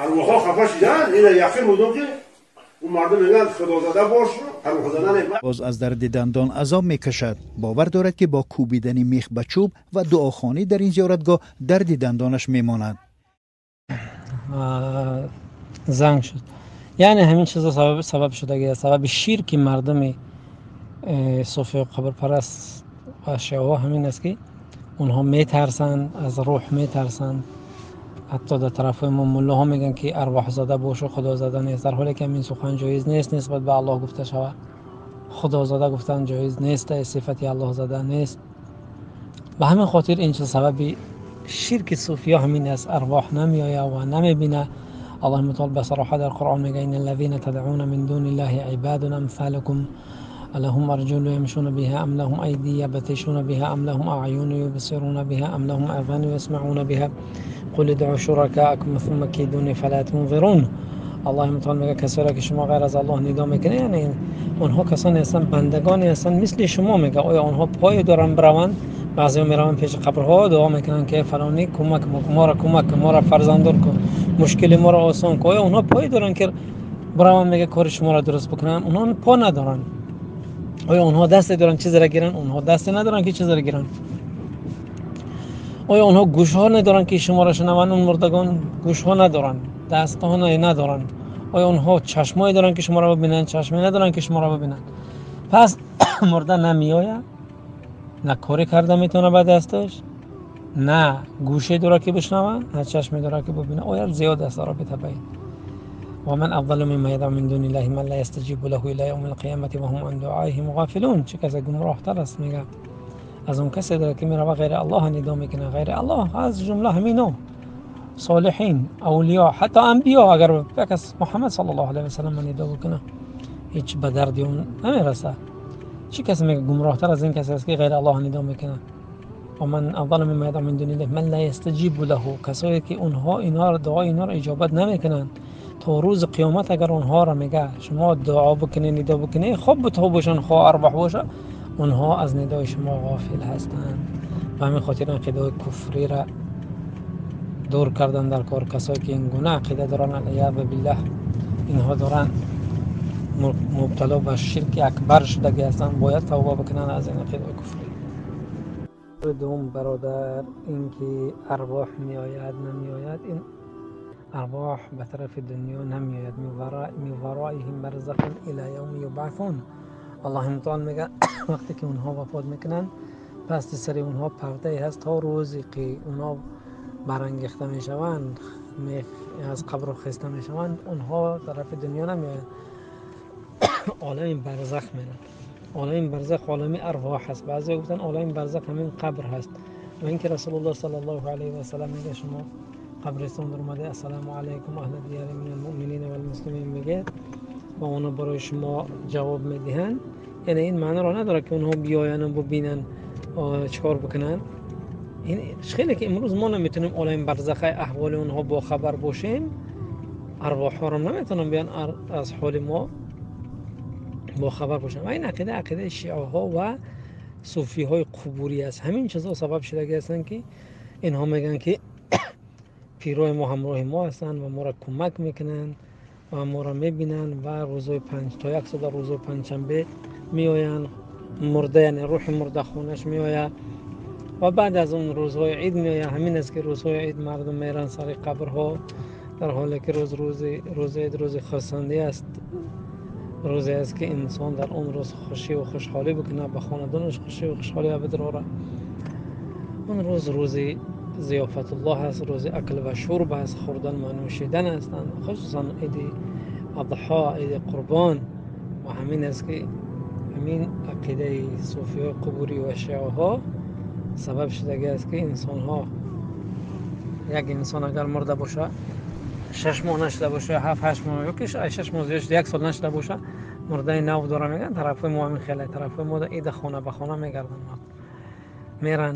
Арвоҳҳо хафа шуданд. Ина яқин будам, ки он мардум мегӯянд: худозада бош, арвоҳзада не. Боз аз дарди дандон азоб мекашад. Бовар дорад, ки бо кӯбидани мех ба чӯб ва дуохонӣ дар ин зиёратгоҳ дарди дандонаш мемонад. Занг шуд, яъне ҳамин чизо сабаб шудагӣ аст. Сабаби ширки мардуми суфию қабрпараст ва шиаҳо ҳамин аст, ки онҳо метарсанд, аз рӯҳ метарсанд. Ҳатто дар тарафҳои мо муллоҳо мегӯянд, ки арвоҳзада бошу, худозада нест, дар ҳоле ки ҳамин сухан ҷоиз нест. Нисбат ба Аллоҳ гуфта шавад, худозада гуфтан ҷоиз нест, сифати аллоҳзада нест. Ба ҳамин хотир ин чиз сабаби ширки суфиё ҳамин аст. Арвоҳ намеояд ва намебина. Аллоҳ мутаол ба сароҳат дар Қуръон мегӯяд: إن الذين تدعون من دون الله عباد أمثالكم ألهم أرجل يمشون بها أم لهم أيدي يبطشون بها أم لهم أعين يبصرون بها أم لهم آذان يسمعون بها قل ادعوا شركاءكم ثم كيدوني فلا تنظرون. الله متعال میگه کسایی که شما غیر از الله ندا میکنه، یعنی اونها کسانی هستن، بندگانی هستن مثل شما. میگه آیا اونها پای دارن بروند؟ بعضی میروند پیش قبرها، دعا میکنن که فلانی کمک ما را، کمک ما را، فرزنددار کن، مشکل ما را آسان کن. آیا اونها پای دارن که بروند، میگه کار شما را درست بکنن؟ اونها پا ندارن. آیا اونها دست دارن چیزی را گیرن؟ اونها دست ندارن که چیزی را گیرن. آیا اونها گوش ها ندارن که شما را شنوند؟ اون مردگان گوش ها ندارن، دست ها ندارن. آیا اونها چشمایی دارن که شما را ببینن؟ چشمی ندارن که شما را ببینن. پس مرده نمیآید، نه کاری کرده میتونه به دستش، نه گوشه داره که بشنوه، نه چشمی داره که ببینه. آیات زیاد است رابطه به این. ومن أضل ممن يدعو من دون الله من لا يستجيب له إلى يوم القيامة وهم عن دعائهم غافلون. چه کسی گمراه تر است، میگه، از اون کسی داره که میره غیر الله ندا میکنه؟ غیر الله از جمله همینا صالحین، اولیا، حتی انبیا. اگر کس محمد صلی الله علیه و سلم ندا بکنه، هیچ به درد اون نمیرسه. چه کسی میگه گمراه تر از این کسی است که غیر الله ندا میکنه؟ و من اضل ممن يدعو من دون الله من لا يستجيب له. کسایی که اونها اینا رو، دعای اینا رو اجابت نمیکنن تا روز قیامت. اگر اونها را میگه شما دعا بکنی، ندا بکنی، خوب بتها باشن، خواه ارواح باشه، اونها از ندای شما غافل هستند. و همین خاطر عقیده کفری را دور کردن در کار. کسایی که این گونه عقیده دارن، العیاذ بالله، اینها دارن مبتلا به شرک اکبر شدگی هستند. باید توبه بکنن از این عقیده کفری. دوم برادر، اینکه ارواح میآید نمیآید، این ارواح به طرف دنیا نمیآید. من ورائهم برزخ الى یوم یبعثون. الله متعال میگه وقتی که اونها وفات میکنن، پس سر اونها پرده هست تا روزی که اونها برانگیخته میشوند، از قبر خسته میشوند. اونها طرف دنیا نمیآیند، عالم برزخ میرن. عالم برزخ عالم ارواح هست. بعضی گفتن عالم برزخ همین قبر هست و اینکه رسول الله صلی الله علیه و سلم میگه شما قبرستان در اومده، السلام علیکم اهل دیار من المؤمنین والمسلمین میگه و اونا برای شما جواب میدهن. یعنی این معنی را نداره که اونها بیاین و ببینن، چیکار بکنن. این خیلی که امروز ما نمیتونیم عالم برزخ احوال اونها با خبر باشیم، ارواح ها رو نمیتونن بیان از حال ما با خبر باشن. و این عقیده، عقیده شیعه ها و صوفی های قبوری است. همین چیزا سبب شده هستن که اینها میگن که پیرای ما همراه ما هستن و ما را کمک میکنن و ما را میبینن و روزای پنج تا یک سال روزای پنجشنبه میآیند، مرده، یعنی روح مرده خونش میآید و بعد از اون روزهای عید میآید. همین است که روزهای عید مردم میرن سر قبرها، در حالی که روز عید روز خرسندی است، روزی است که انسان در اون روز خوشی و خوشحالی بکنه، به خاندانش خوشی و خوشحالی بدراره. اون روز روزی ضیافت الله است، روز اکل و شرب است، خوردن و نوشیدن هستند، خصوصا عید اضحی، عید قربان. و همین است که همین عقیده صوفی های قبوری و شیعه ها سبب شده است که انسان ها، یک انسان اگر مرده باشه، 6 ماه نشده باشه، 7 8 ماه یا که 6 ماه زیاد شده، یک سال نشده باشه، مرده نو داره میگن. طرف ما همین خیلی طرف ما عید خانه به خانه میگردن، میرن.